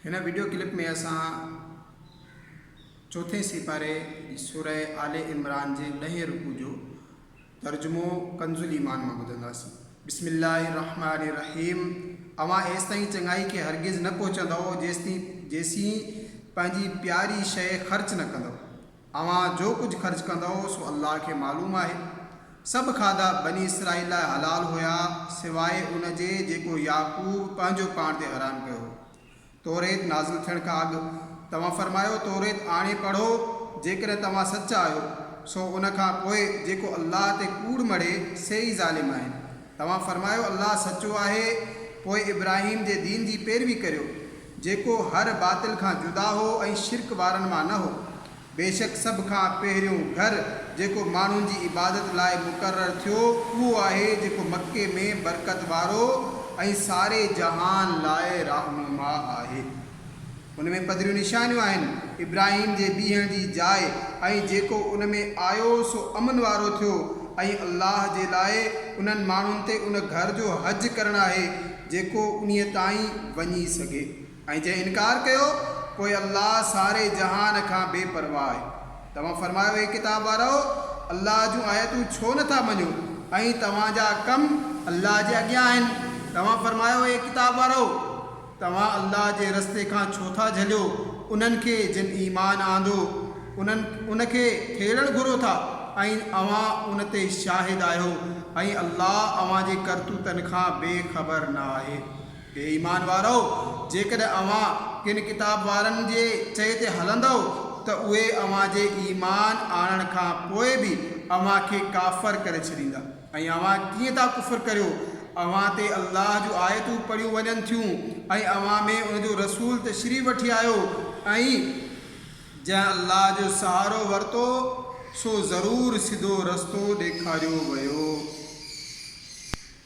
هن video clip ۾ اسان چوٿين سيپاري جي سوره آل عمران جي ڏهين رڪوع جو ترجمو ڪنز الايمان مان ٻڌنداسين. بسم الله الرحمٰن الرحيم اوهان ايستائين چڱائي کي هرگز نه پهچندؤ جيستين جيسين پنهنجي پياري شيء خرچ نه ڪندؤ. اوهان جو ڪجهه خرچ ڪندؤ سو الله کي معلوم آهي. سڀ کاڌا بني اسرائيل لاء حلال هيا سواء ان جي جيڪو يعقوب پنهنجو پاڻ تي حرام ڪيو هو. توريت نازل ٿيڻ کان اڳ توهان فرمايو، توريت آڻي پڙهو جيڪڏهن توهان سچا آهيو. سو ان کان پوء جيڪو الله تي ڪوڙ مڙهي سي ئي ظالم آهن. توهان فرمايو، الله سچو آهي، پوء ابراهيم جي دين جي پيروي ڪريو، جيڪو هر باطل کان جدا هو ۽ شرڪ وارن مان نه هو. بيشڪ سڀ کان پهريون گهر جيڪو ماڻهن جي عبادت لاء مقرر ٿيو اهو آهي جيڪو مڪي ۾ برڪت وارو ۽ ساري جهان لاء راهنما آهي. ان ۾ پڌريون نشانيون آهن، ابراهيم جي بيهڻ جي جاء ۽ جيڪو ان ۾ آيو سو امن وارو ٿيو ۽ الله جي لاء انهن ماڻهن تي ان گهر جو حج ڪرڻ آهي جيڪو انهيء تائين وڃي سگهي ۽ جنهن انڪار ڪيو پوء الله ساري جهان کان بي پرواهه آهي. توهان فرمايو اي ڪتاب وارؤ! الله جون آيتون ڇو نه ٿا مڃو ۽ توهان جا ڪم الله جي اڳيان آهن. توهان فرمايو اي ڪتاب وارؤ! توهان الله جي رستي کان ڇو ٿا جهليو انهن کي جن ايمان آندو، انهن ان کي ٿيڙڻ گهرو ٿا ۽ اوهان ان تي شاهد آهيو ۽ الله اوهان جي ڪرتوتن کان بي خبر نه آهي. اي ايمان وارؤ! جيڪڏهن اوهان ڪن ڪتاب وارن جي چئي تي هلندؤ ته اهي اوهان جي ايمان آڻڻ کان پوء به اوهان کي ڪافر ڪري ڇڏيندا. ۽ اوهان ڪيئن ٿا ڪفر ڪريو؟ اوهان تي الله جون آيتون پڙهيون وڃن ٿيون ۽ اوهان ۾ ان جو رسول تشريف وٺي آيو ۽ جنهن الله جو سهارو ورتو سو ضرور سڌو رستو ڏيکاريو ويو.